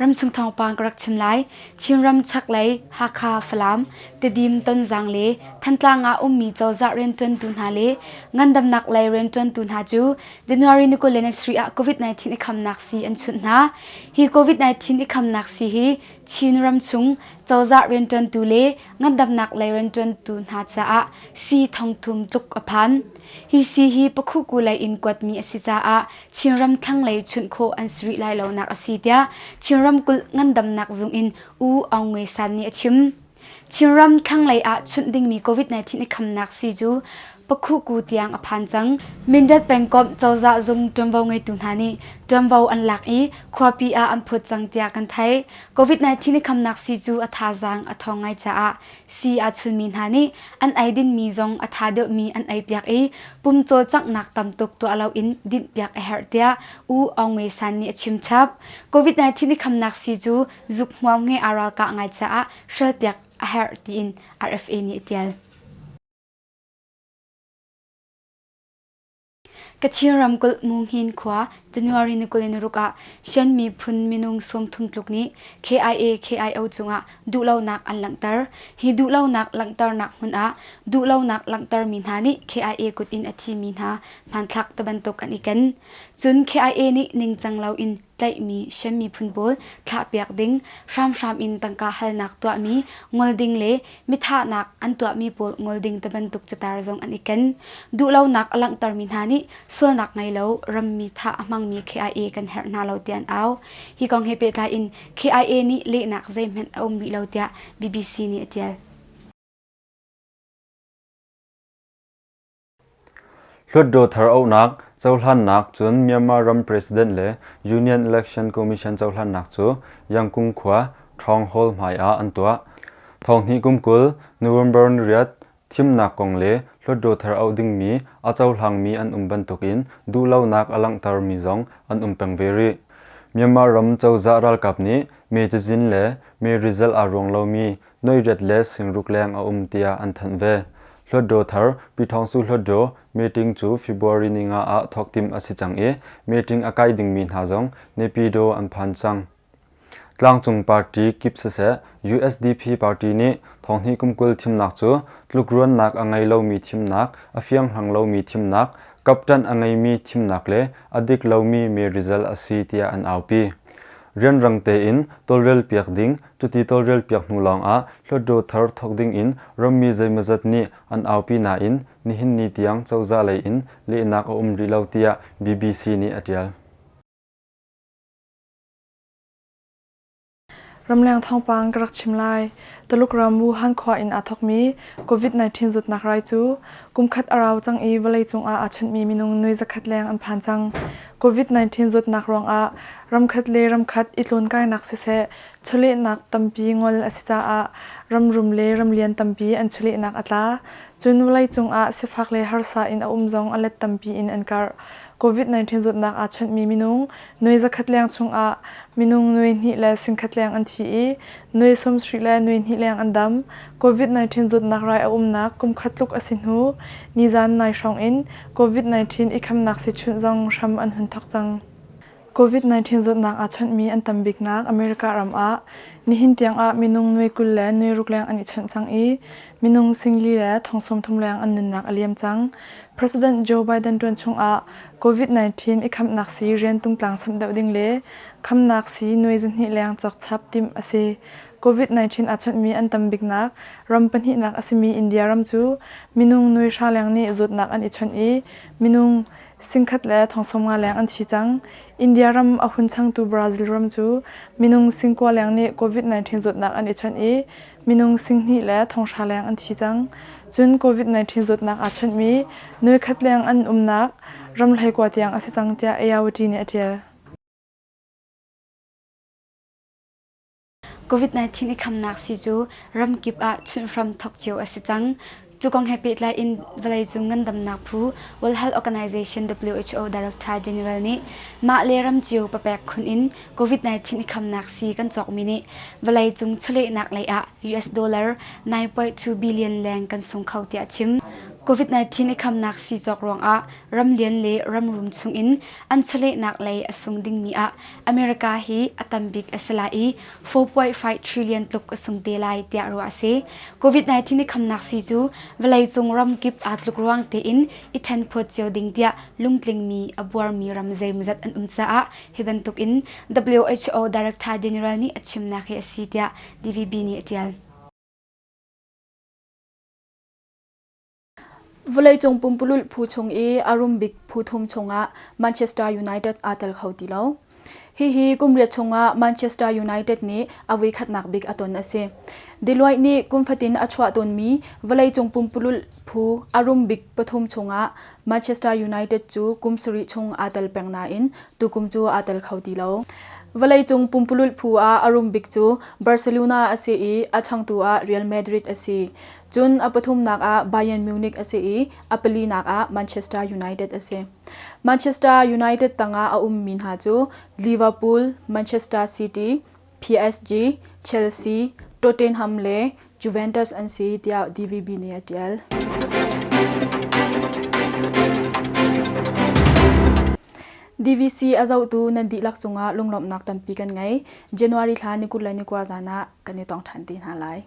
Ramchung thawngpang ka rak chim lai. Chinram chaklei Hakha, Falam, Tedim, Tonzang le Thantlang ah ummi cozah rianṭuantu hna le ngandamnak lei rianṭuantu hna cu January ni 23 ah COVID-19 i khamnak sii an chunh hna. Hi COVID-19 i khamnak sii hi Chin ramchung cozah rianṭuantu le ngandamnak lei rianṭuantu hna caah sii thongthum tluk a phan. Hi sii hi Pakhuku lei in kuatmi a si caah Chinram thlanglei chunh khawh an si rih lai lonak a si tiah Chin ramkulh ngandamnak zung in U Aung Ngwe San nih a chim. Chinram thlanglei ah chunh dingmi COVID-19 i khamnak sii cu Pakhuku tiang a phan cang. Mindat pengkomh cozah zung ṭuanvo ngeitu hna nih ṭuanvo an lak i khuapi ah an phut cang tiah kan theih. COVID-19 i khamnak sii cu a thazaang a ṭhawng ngai caah Sii aa chunmi hna nih an ei dingmi zong a ṭha deuhmi an eipiak i pum cawlcanghnak tam tuk tuah loin dinhpiak a herh tiah U Aung Ngwe San nih a chim chap. COVID-19 i khamnak sii cu zuk hmuam he aa ralkah ngai caah hrialpiak a herh tiin RFA nih a ṭial. Kachin ramkulh Munghin khua January ni 26 ah Shan miphun minung 30 tluk nih KIA-KIO cungah duhlonak an langhter. Hi duhlonak langhternak hmun ah duhlonak langhtermi hna nih KIA kut in a thimi hna hmanthlak tibantuk an i ken. Cun KIA nih ningcang loin tlaihmi Shan miphun pawl thlahpiak ding, hramhram in tangka halnak tuahmi ngol ding le mithahnak an tuahmi pawl ngol ding tibantuk catar zong an i ken. Duhlonak a langhtermi hna nih sualnak ngei lo rammi thah a hmangmi KIA kan herh hna lo tiah an au. Hi kong he pehtlai in KIA nih lehnak zeihmanh a um rih lo tiah BBC nih a tial. Hlutdaw thar auhnak cohlannak cun Myanmar ram President le Union Election Commission cohlannak cu Yangkung khua Ṭhawng Hall hmai ah an tuah. Thonghnih kum 20 November niriat thimnak kong le hlutdaw thar auh dingmi a cohlangmi an um bantukin duhlonak a langhtermi zong an um peng ve rih. Myanmar ram cozah ralkap nih mee cazin le mee result aa ruang lomi noiriat le singruk leng a um tiah an thanh ve. Hlutdaw thar Pyithawngsu Hlutdaw meeting cu February ni nga ah thawk timh a si cang i meeting a kai dingmi hna zong Naypyidaw an phan cang. Tlangcung party kip siseh USDP party nih thonghnih kum 20 thimnak cu tlukruannak a ngei lomi thimnak, a fianghlang lomi thimnak, kapṭanh a ngeimi thimnak le a dik lomi mee result a si tiah an aupi. Rianrang tein tawlrelpiak ding, cuti tawlrelpiak hnu lawngah hlutdaw thar thawk dingin rammi zeimawzat nih an aupi nain nihin ni tiang cozah lei in lehnak a um rih lo tiah BBC nih a ṭial. Ramleng thawngpang ka rak chim lai. Tuluk ram Wuhan khua in aa thawkmi COVID-19 zawtnak rai cu kumkhat a rau cang i vawleicung ah aa chawnhmi minung nuai zakhat leng an phan cang. COVID-19 zawtnak ruangah ramkhat le ramkhat i tlawnkainak siseh, chawlehnak tampi ngol a si caah ramrum le ramlian tampi an chawlehnak a tla. Cun vawleicung ah sifak le harsa in a um zong a let tampi in an karh. COVID-19 zawtnak aa chawnhmi minung nuai zakhat leng chungah minung nuai hnih le singkhat leng an thi i nuai sawmsarih le nuai hnih leng an dam. COVID-19 zawtnak rai a umnak kumkhat tluk a si hnu nizan nai hrawng in COVID-19 i khamnak sichunh zong hram an hun thawk cang. COVID-19 zawtnak aa chawnhmi an tam biknak America ram ah nihin tiang ah minung nuai 20 le nuai ruk leng an i chawnh cang i minung singli le thong 30 leng an nunnak a liam cang. President Joe Biden ṭuan chungah COVID-19 i khamnak sii rian tungtlang samh deuh ding le khamnak sii nuai zahnih leng cawk chap timh a si. COVID-19 aa chawnhmi an tam biknak ram pahnihnak a simi India ram cu minung nuai hra leng nih zawtnak an i chawnh i minung singkhat le thong 50 leng an thi cang. India ram a hun changtu Brazil ram cu minung singkua leng nih COVID-19 zawtnak an i chawnh i minung singhnih le thonghra leng an thi cang. Cun COVID-19 zawtnak aa chawnhmi nuai khat leng an umnak ram hleikua tiang a si cang tiah AOT nih a ṭial. COVID-19 i khamnak sii cu ramkip ah chunh hram thawk cio a si cang. Cu kong he pehtlai in vawleicung ngandamnak phu World Health Organization WHO Director General nih mah le ram cio papek khun in COVID-19 i khamnak sii kan cawkmi nih vawleicung chawlehnak lei ah US dollar 9.2 billion leng kan sung kho tiah a chim. COVID-19 i khamnak sii cawk ruangah ramlian le ramrum chungin an chawlehnak lei a sung dingmi ah America hi a tam bik a si lai i 4.5 trillion tluk a sung te lai tiah ruah a si. COVID-19 i khamnak sii cu vawleicung ramkip aa tluk ruang tein i ṭhenphawt cio ding tiah lungtlingmi a buarmi ram zeimawzat an um caah hi bantukin WHO Director General nih a chimnak hi a si tiah DVB nih a ṭial. Vawleicung pumpululh phu chung i a rum bik phu thum chungah Manchester United aa tel kho ti lo. Hihi kum riat chungah Manchester United nih a voikhatnak bik a ton a si. Deloitte nih kum fatin a chuah tawnmi vawleicung pumpululh phu a rum bik pathum chungah Manchester United cu kum sarih chung aa tel peng nain tukum cu aa tel kho ti lo. Vawleicung pumpululh phu ah a rum bik cu Barcelona a si i a changtu ah Real Madrid a si. Cun a pathumnak ah Bayern Munich a si i a palinak ah Manchester United a si. Manchester United tangah a ummi hna cu Liverpool, Manchester City, PSG, Chelsea, Tottenham le Juventus an si tiah DVB nih a ṭial. DVC a zohtu nan dihlak cungah lunglawmhnak tampi kan ngei. January thla ni 20 le ni 20 zan ah kan i tong ṭhan te hna lai.